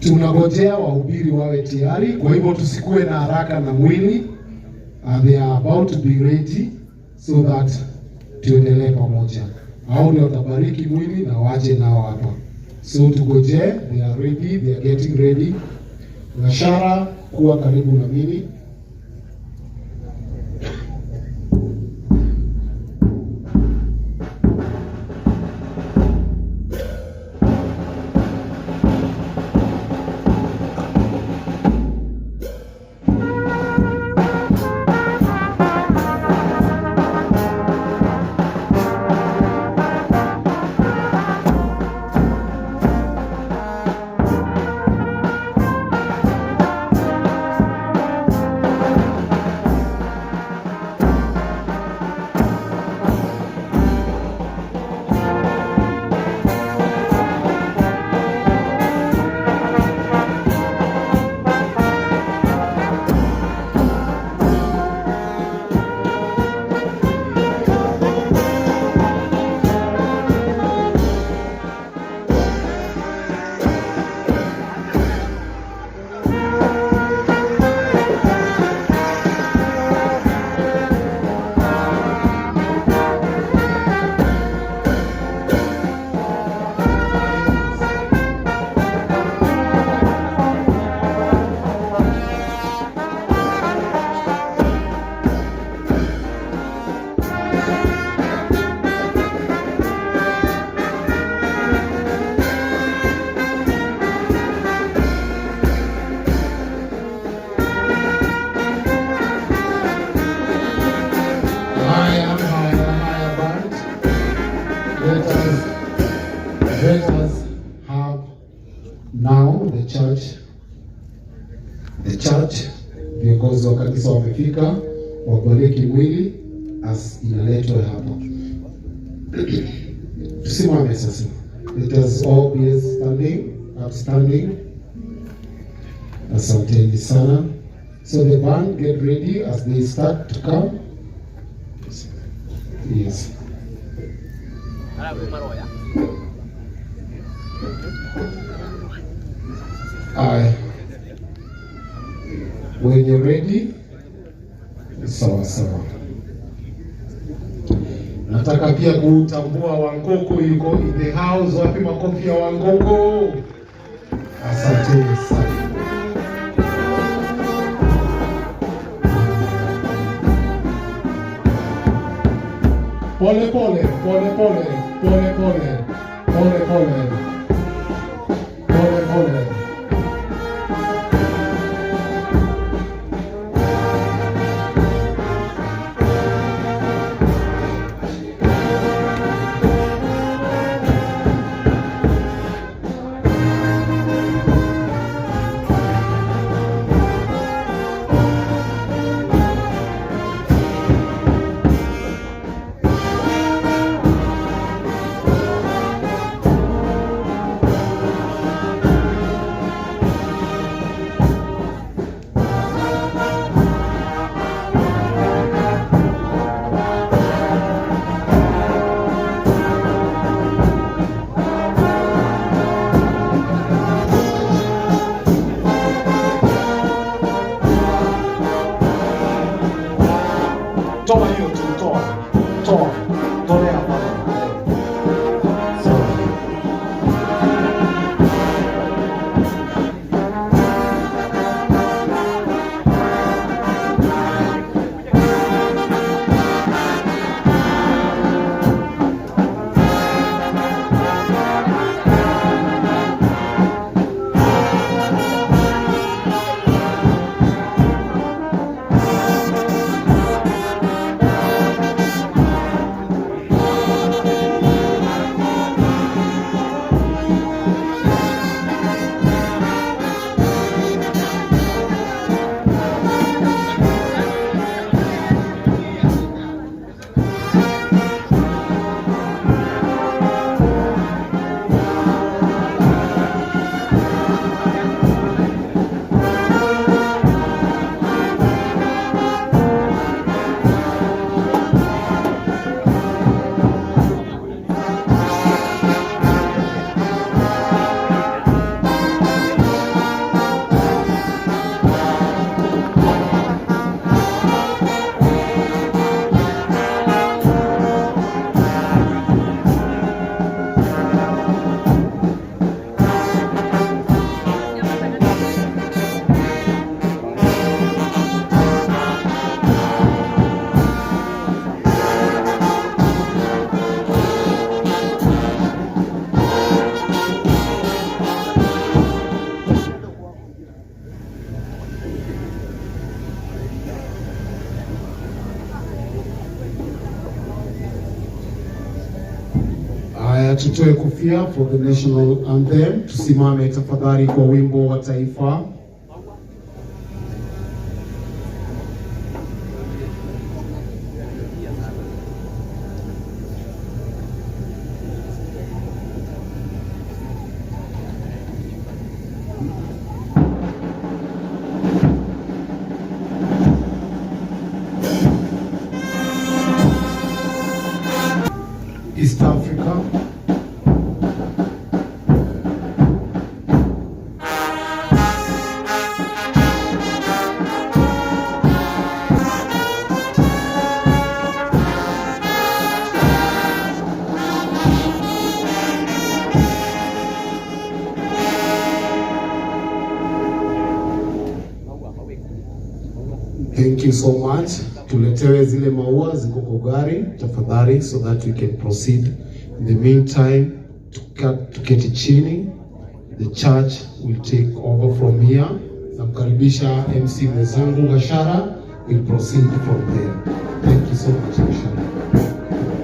Tunagojea wahubiri wawe tayari, kwa hivyo tusikuwe na haraka na mwili. They are about to be ready so that tuendelee pamoja. Hao ndio watabariki mwili na waje nao hapa. So tugojee, they are ready, they are getting ready. Ngashara, kuwa karibu na mimi. Haya, haya, haya, band. Let us have now the church. The church, viongozi wa kanisa wamefika, wabariki mwili as inaletwa hapa. Tusimame sasa. Let us all be standing, upstanding. Asanteni sana. So the band, get ready as they start to come. Yes. Maroya. Aya. When you're ready, sawa sawa. Nataka pia kutambua Wankoko yuko in the house. Wapi makofi ya Wankoko? Asanteni sana. Pole pole, pole pole, pole pole, pole pole, pole pole. Tutoe kofia for the national anthem. Tusimame tafadhali kwa wimbo wa taifa. East Africa. Thank you so much. Tuletewe zile maua ziko kwa gari tafadhali, so that we can proceed. In the meantime, tuketi chini. The church will take over from here. Namkaribisha MC mwenzangu Gashara, will proceed from there. Thank you so much, Gashara.